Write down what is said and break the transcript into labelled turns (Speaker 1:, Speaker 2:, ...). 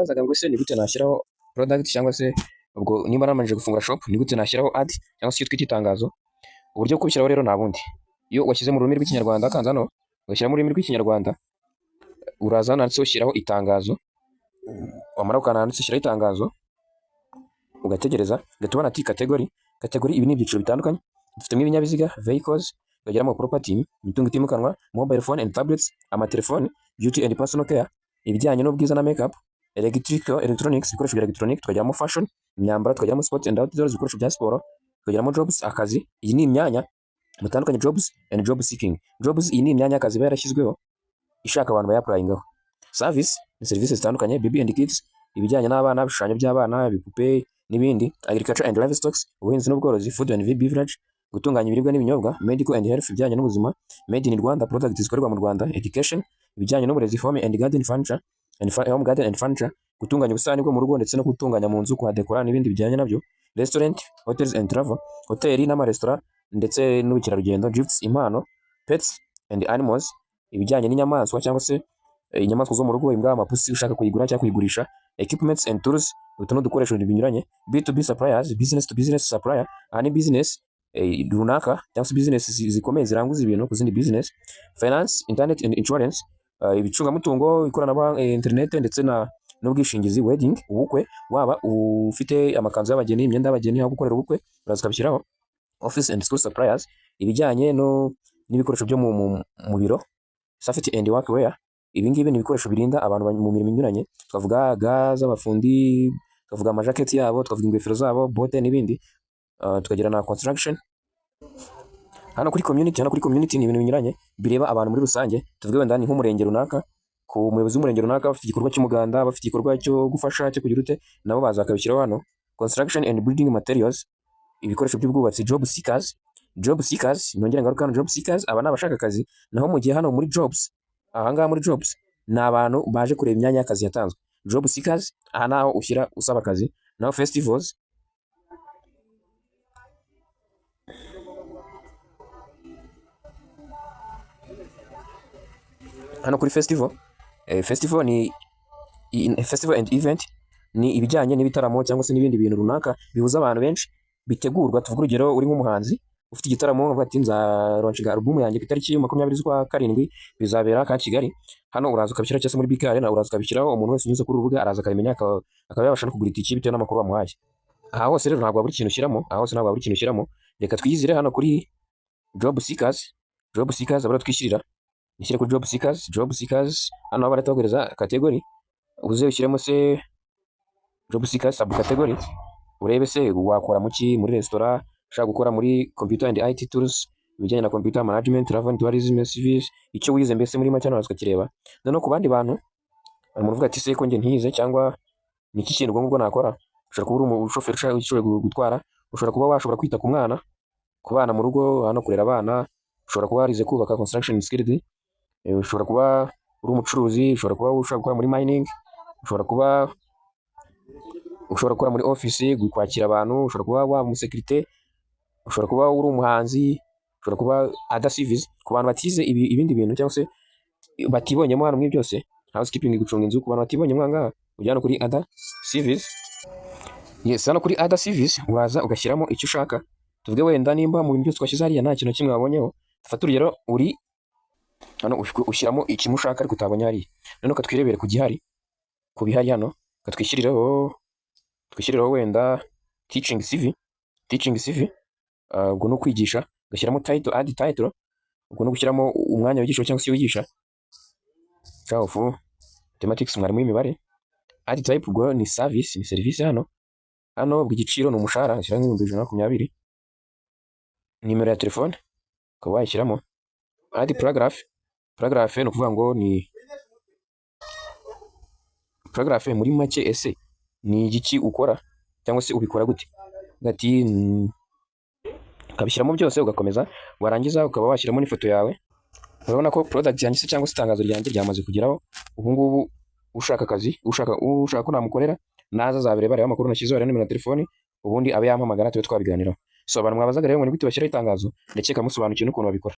Speaker 1: Mwambazaga ngo ese ni gute nashyiraho product, cyangwa se ubwo nimba naramanje gufungura shop, ni gute nashyiraho ad cyangwa se icyo twita itangazo? Uburyo bwo kubishyiraho rero nta bundi. Iyo washyize mu rurimi rw'Ikinyarwanda, kanza hano ugashyira mu rurimi rw'Ikinyarwanda, uraza hano handitseho shyiraho itangazo. Wamara gukanda handitse shyiraho itangazo, ugategereza, ugahita ubona ati category. Category, ibi ni ibyiciro bitandukanye dufitemo: ibinyabiziga, vehicles, tukageramo property, imitungo itimukanwa, mobile phone and tablets, amatelefone, beauty and personal care, ibijyanye n'ubwiza na makeup, electrical, electronics, ibikoresho bya electronic, tukageramo fashion, imyambaro, tukageramo sports and outdoors, ibikoresho bya siporo, tukageramo jobs, akazi. Iyi ni imyanya mutandukanye, jobs and job seeking. Jobs, iyi ni imyanya y'akazi iba yarashyizweho ishaka abantu bayapplyingaho. Service ni serivisi zitandukanye, baby and kids, ibijyanye n'abana, ibishushanyo by'abana, ibipupe n'ibindi, agriculture and livestock, ubuhinzi n'ubworozi, food and beverage, gutunganya ibiribwa n'ibinyobwa, medical and health, ibijyanye n'ubuzima, made in Rwanda, product zikorerwa mu Rwanda, education, ibijyanye n'uburezi, home and garden furniture and home garden and furniture, gutunganya ubusitani bwo mu rugo ndetse no gutunganya mu nzu, kuhadekora n'ibindi bijyanye nabyo, restaurant, hotels and travel, hoteli n'amaresitora ndetse n'ubukerarugendo, gifts, impano, pets and animals, ibijyanye n'inyamaswa cyangwa se inyamaswa zo mu rugo, imbwa, amapusi, ushaka kuyigura cyangwa kuyigurisha, equipments and tools, utu ni udukoresho binyuranye, B2B suppliers, business to business supplier, aha ni business runaka cyangwa se business zikomeye ziranguza ibintu ku zindi business, finance, internet and insurance, ibicungamutungo, ikoranabuhanga, internet ndetse na n'ubwishingizi, wedding, ubukwe, waba ufite amakanzu y'abageni, imyenda y'abageni, aho gukorera ubukwe, uraza ukabishyiraho, office and school suppliers, ibijyanye no n'ibikoresho byo mu biro, safety and workwear, ibi ngibi ni ibikoresho birinda abantu mu mirimo inyuranye, twavuga ga z'abafundi, twavuga amajaketi yabo, twavuga ingofero zabo, bote n'ibindi. Tukagira na construction. Hano kuri community, hano kuri community ni ibintu binyuranye bireba abantu muri rusange. Tuvuge wenda ni nk'umurenge runaka, ku muyobozi w'umurenge runaka bafite igikorwa cy'umuganda, bafite igikorwa cyo gufasha, cyo kugira ute, nabo baza bakabishyiraho hano. Construction and building materials, ibikoresho by'ubwubatsi, job seekers. Job seekers, nongere ngaruka hano, job seekers, aba ni abashaka akazi. Naho mu gihe hano muri jobs, aha ngaha muri jobs ni abantu baje kureba imyanya y'akazi yatanzwe. Job seekers, aha naho ushyira usaba akazi. Naho festivals, hano kuri festival, festival ni festival and event, ni ibijyanye n'ibitaramo cyangwa se n'ibindi bintu runaka bihuza abantu benshi bitegurwa. Tuvuge urugero, uri nk'umuhanzi ufite igitaramo, uvuga ati nza launchinga album yanjye ku itariki 20 z'ukwa karindwi, bizabera ka Kigali. Hano uraza ukabishyiraho, cyangwa se muri BK Arena uraza ukabishyiraho. Umuntu wese unyuze kuri uru rubuga araza akabimenya, akaba yabasha no kugura itike bitewe n'amakuru bamuhaye. Aha hose rero ntabwo wabura ikintu ushyiramo, aha hose ntabwo wabura ikintu ushyiramo. Reka twiyizire hano kuri job seekers. Job seekers abara twishyirira, nishyire kuri job seekers. Job seekers, hano barahita baguhereza category, uze ushyiremo se job seekers sub category, urebe se wakora mu ki: muri restaurant, ushaka gukora muri computer and IT tools, ibijyanye na computer management, travel and tourism service, icyo wize mbese muri make hano uraza ukakireba. Noneho ku bandi bantu, hari umuntu uvuga ati se ko njye ntize, cyangwa ni iki kintu ubwo ngubwo nakora? Ushobora kuba uri umushoferi ushoboye gutwara, ushobora kuba washobora kwita ku mwana, ku bana mu rugo, hano kurera abana, ushobora kuba warize kubaka, construction skilled, ushobora kuba uri umucuruzi, ushobora kuba ushobora gukora muri mining, ushobora kuba ushobora gukora muri office, kwakira abantu, ushobora kuba waba umusekirite, ushobora kuba uri umuhanzi, ushobora kuba other CVs. Ku bantu batize ibindi bintu cyangwa se batibonyemo hano muri byose, housekeeping, gucunga inzu, ku bantu batibonyemo aha ngaha, ujya hano kuri other CVs. Yes, hano kuri other CVs uraza ugashyiramo icyo ushaka. Tuvuge wenda nimba mu bintu byose twashyize hariya nta kintu na kimwe wabonyeho, dufate urugero uri hano, ushyiramo ikimwe ushaka ariko utabonye hariya. Noneho katwirebere ku gihari, ku bihari hano, katwishyirireho, twishyirireho wenda teaching CV. Teaching CV, ubwo ni ukwigisha, ugashyiramo title, add title, ubwo ni ugushyiramo umwanya wigisha cyangwa se wigisha, teacher of mathematics, mwarimu w'imibare. Add type, ubwo ni service, ni serivisi hano. Hano ubwo igiciro ni umushahara, ushyiramo 120,000. Nimero ya telefone ukaba wayishyiramo. Add paragraph. Paragraph ni ukuvuga ngo ni paragraph muri make, ese ni igiki ukora cyangwa se ubikora gute? Ati ukabishyiramo byose, ugakomeza, warangiza ukaba washyiramo n'ifoto yawe. Urabona ko product yanjye se cyangwa se itangazo ryanjye ryamaze kugeraho. Ubu ngubu ushaka akazi, ushaka ko namukorera, naza azabireba, arebe amakuru nashyizeho, arebe nimero ya telefoni, ubundi abe yampamagara tube twabiganiraho. So abantu mwabazaga rero ngo ni gute bashyiraho itangazo, ndakeka musobanukiwe n'ukuntu babikora.